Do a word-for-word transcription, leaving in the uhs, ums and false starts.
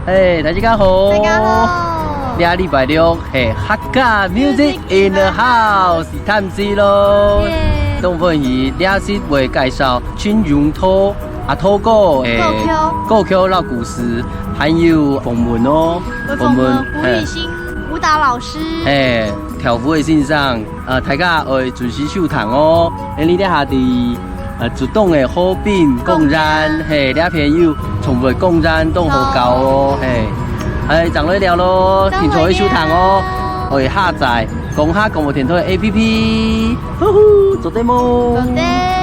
哎，大家好。大家好。這禮拜六係客家Music in the House第三集咯。耶。當歡喜，這集會介紹陳永淘阿淘哥个歌曲。歌曲摎故事，還有訪問哦。會訪問，訪問，胡雨欣舞蹈老師。嘿，跳舞个先生，呃，大家愛準時收聽哦。哎，你這下佇，呃，竹東个和平公園，公園。嘿，這片有寵物公園，當好搞哦，嘿。哎，正來尞咯，正來尞。聽眾愛收聽哦，愛下載講客廣播電台个A P P。呼呼，做得無？做得。